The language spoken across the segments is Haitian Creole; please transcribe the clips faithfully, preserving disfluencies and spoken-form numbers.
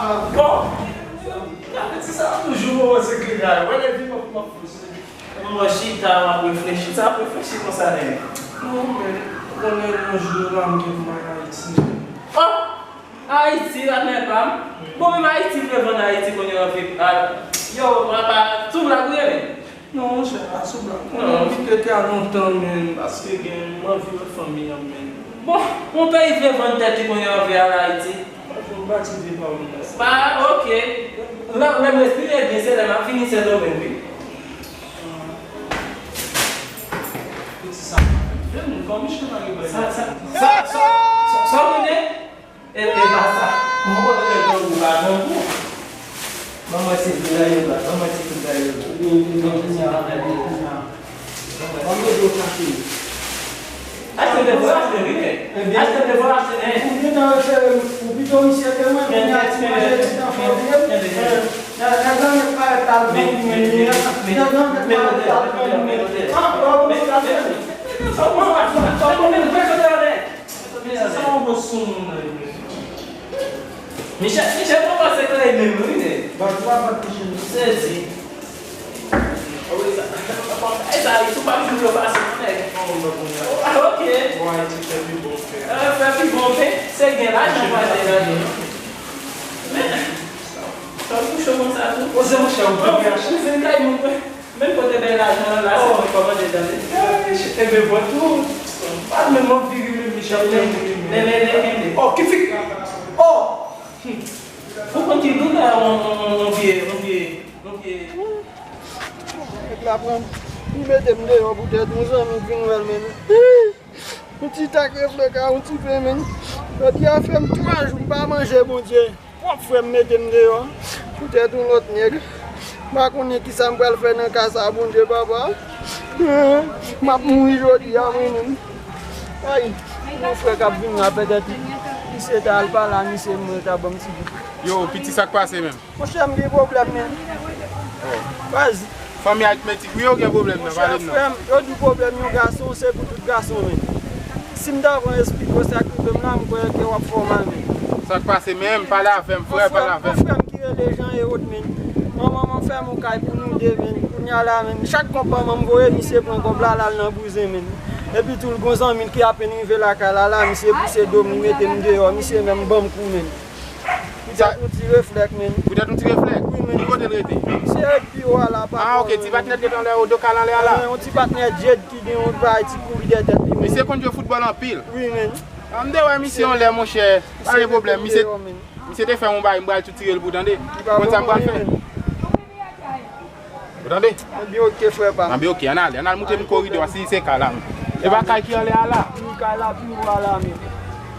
Bon, ti sa toujou bon se kle kay. Wè lè vin mwen pou mwen fous. Mwen chita, m ap reflechi. Sa ap reflechi konsa, nèg? Non, men, ou konnen yon jou la, m gen pou m al Ayiti. Oh! Ayiti, patnè pa m. Bon, menm Ayiti vle vann Ayiti kounye an vit. Yo, papa, sou blag ou ye, men? Non, monchè, pa sou blag. Konnen m kite tè a lontan, men, paske gen, m anvi wè fanmi an, men. Bon, yon peyi vle vann tèt li kounye an vle al Ayiti. Mwen bati vye pa w nan. Ba, ok. Lè, lè m respire byen, se lè m ap vini Sendomeng, wi. Piti sa, fè moun kòm Michel Marie bay. Sa, sa, sa, sa, sa, sa w konnen? E, e pa sa. Mwen konnen ke grangou pa grangou. Ban mwen ti kout dayè la, ban mwen ti kout dayè la. Ou gen, ou gen, ou gen, ou gen, ou gen. Ban mwen ede w chache. Achte de vwa, achte de vwa, achte de vwa, achte de. Ou gentan refere m, ou pito misye ke mwen, kounye a ti manje gentan fè w vye. Nèg lan nèk parèt al vann mwen, nèg lan nèk parèt al vann mwen. Ah, bro, ou sa fè? Sa se yon gwo soumoun nan ye. Michel, Michel pran pase klè menm wi, nèg. Bat ou pa bat Michel. Sezi. Wi, sa, sa, sa, sa, si w pa vin yo pase, non, nèg. Ah, ok. Bon, Ayiti fè pi bon pen. Ah, fè pi bon pen, se gen lajan pa te gade, non. Men, sa w tou cho konsa tou. Koze monchè, ou premye achte. Kouzen kay moun, men kote bèl lajan an la, se mwen kòmande, tande. Ebyen, bon, tou. Pa menm anvi ri, men Michel, men ri, men. Men, men, men, men. Oh, ki fi. Oh! Ou konn ki doulè yon, yon, yon, yon vye, yon vye, yon vye. Nèg la pran m, li mete m deyò poutèt yon zanmi k vin wè l, men. Yon ti tak reflèk a, yon ti pen, men. Jodi a fè m twa jou m pa manje, Bondye. Pwòp frè m mete m deyò poutèt yon lòt nèg. M pa konnen kisa m pral fè nan ka sa, Bondye, papa. M ap mouri jodi a, mwen menm. Ay, yon frè k ap vin la, petèt misye ta al pale a misye, mwen ta ban m ti gout. Yo, piti, sa k pase menm? Monchè, m gen pwoblèm, men. Baz. Fanmi aritmetik, wi, yo gen pwoblèm nan, pale m non. Monchè, frè m, yo di pwoblèm yon gason, se pou tout gason, men. Si m ta pran esplike w sa k rive m la, m kwè ke w ap fè w mal, men. Sa k pase menm? Pale avè m, frè, pale avè m. Yon frè m ki rele Jean Hérode, men. Manman m fè m yon kay pou nou de, men. Kounye a la, men. Chak kòb manman m voye, misye pran kòb la, l al nan bouzen, men. Epi tou, l gon zanmi l ki apenn rive lakay la, la, misye pouse do m, li mete m deyò, misye menm ban m kou, men. Poutèt yon ti reflèk, men. Poutèt yon ti reflèk? Wi, men. Ki kote l rete? Se pi wo a la, pa. Ah, ok, ti patnè t ret anlè, o do kal anlè a la? Eh, yon ti patnè Jed ki gen yon bay ti kouri dèyè tèt li, men. Misye konn jwe foutbòl anpil. Wi, men. An m te wè misye yon lè, monchè. Pa gen pwoblèm. Misye, misye te fè yon bay, m pral tou tire l pou tande. Konn sa m pral fè. Ou tande? Mwen byen ok, frè pa m. Mwen byen ok, ann ale, ann al moute m koridò a, si se ka la. E pa kay ki anlè a la? Wi, kay la pi wo a la menm.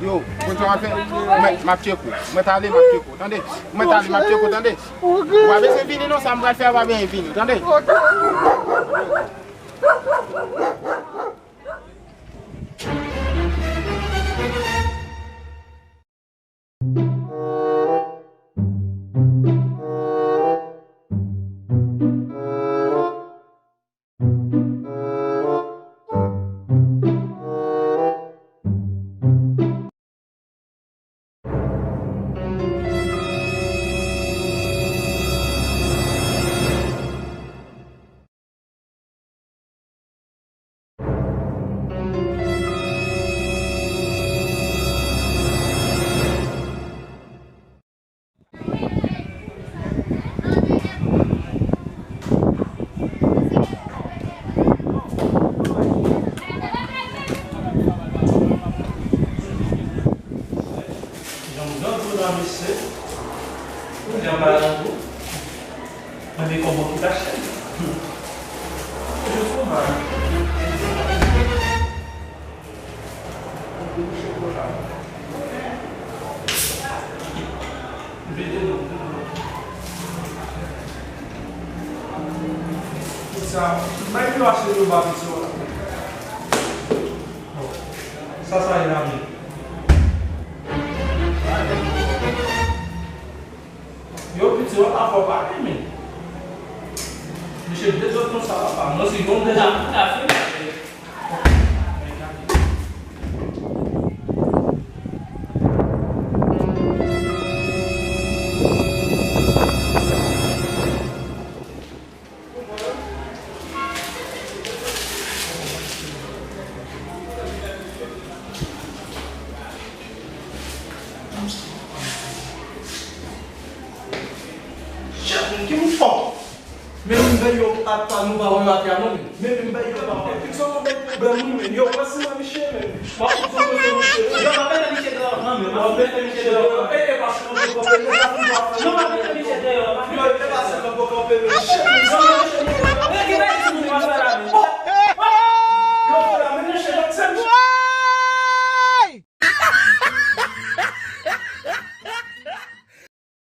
Yo, konn sa w ap fè? Mwen, m ap tcheke w. Mwen t ale, m ap tcheke w, tande? Mwen t ale, m ap tcheke w, tande? Ou pa bezwen vini non, sa m pral fè a pa bezwen vini, tande? Jan m grangou la, mesye. Kounye a m pa grangou. Mande kòman ki ta chèn. Toujou sou mal. Vide non, vide non. Sa, bay yo achte yo ba piti yo la. Bon. Sa, sa e la menm. Yo piti yo la fò pa renmen. Misye dezòd konsa la pa. Mwen si yon dezòd. Chèf, moun ki moun fò. Men m bay yo ak pa nou pa wè atè a non men. Men m bay yo pa wè. Fik sa nan bay pwoblèm wi men. Yo wè si mwen Miche men. W ap fout zonzo sou Miche. Yo pa mete Miche deyò non men. W ap mete Miche deyò. E e pa se kontre kontre. Yo pa mete Miche deyò. Yo e pa se